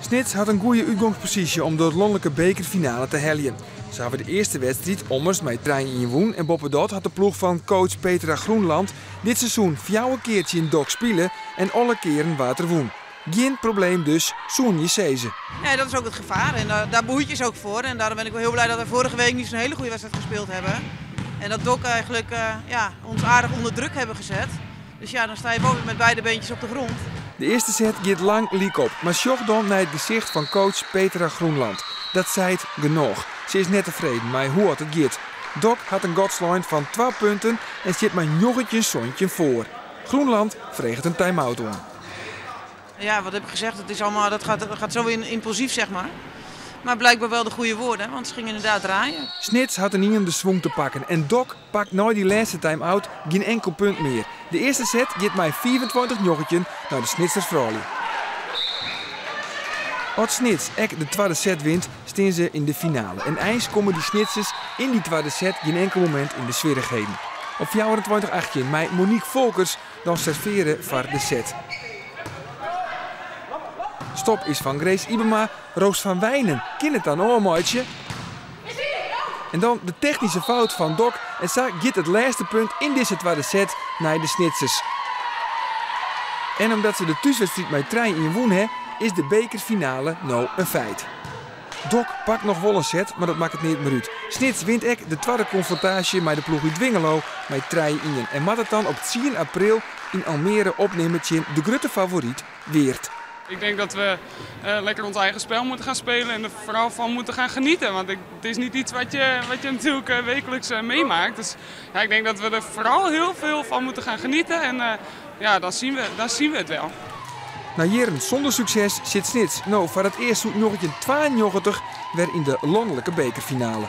Snits hat in goede útgongsposysje om de lanlike bekerfinale te heljen. Se hawwe de earste wedstriid ommers mei 3-1 wûn en boppedat hat de ploech fan coach Petra Groenland dit seizoen fjouwer kear tsjin DOK spile en alle kearen waard der wûn. Gjin probleem dus, soene je sizze. Ja, dat is ook het gevaar en daar behoed je ze ook voor. En daarom ben ik wel heel blij dat we vorige week niet zo'n hele goede wedstrijd gespeeld hebben. En dat DOK eigenlijk ja, ons aardig onder druk hebben gezet. Dus ja, dan sta je wel weer met beide beentjes op de grond. De earste set giet lang lykop, mar sjoch dan nei it gesicht fan coach Petra Groenland. Dat seit genôch. Se is net tefreden mei hoe't it giet. DOK hat in gat slein fan 2 punten en stiet mei 19-17 foar. Groenland freget in time-out oan. Ja, wat heb ik gezegd? Het is allemaal, dat gaat zo in, impulsief, zeg maar. Maar blijkbaar wel de goede woorden, want ze gingen inderdaad draaien. Snits hat ynienen de swong te pakken en DOK pakt nei dy lêste time-out gjin inkel punt mear. De earste set giet mei 25-19 nei de Snitser froulju. As Snits ek de twadde set wint, steane se yn de finale. En eins komme dy Snitsers yn dy twadde set gjin inkel momint yn de swierrichheden. Op 24-18 mei Monique Volkers dan servearje foar de set. Stop is fan Grace Ibema. Roos van Wijnen kin it dan ôfmeitsje. En dan de technyske fout fan DOK. En sa giet it lêste punt yn dizze twadde set nei de Snitsers. En omdat se de thúswedstriid mei 3-1 wûn ha, is de bekerfinale no in feit. DOK pakt noch wol in set, mar dat makket neat mear út. Snits wint ek de twadde konfrontaasje mei de ploech út Dwingeloo mei 3-1. En moat it dan op 10 april yn Almere opnimme tsjin de grutte favoryt Weert. Ik denk dat we lekker ons eigen spel moeten gaan spelen en er vooral van moeten gaan genieten. Want het is niet iets wat je natuurlijk wekelijks meemaakt. Dus ja, ik denk dat we er vooral heel veel van moeten gaan genieten. En ja, dan zien we het wel. Nei jierren sûnder sukses sit Snits no foar it earst sûnt 1992 wer yn de lanlike bekerfinale.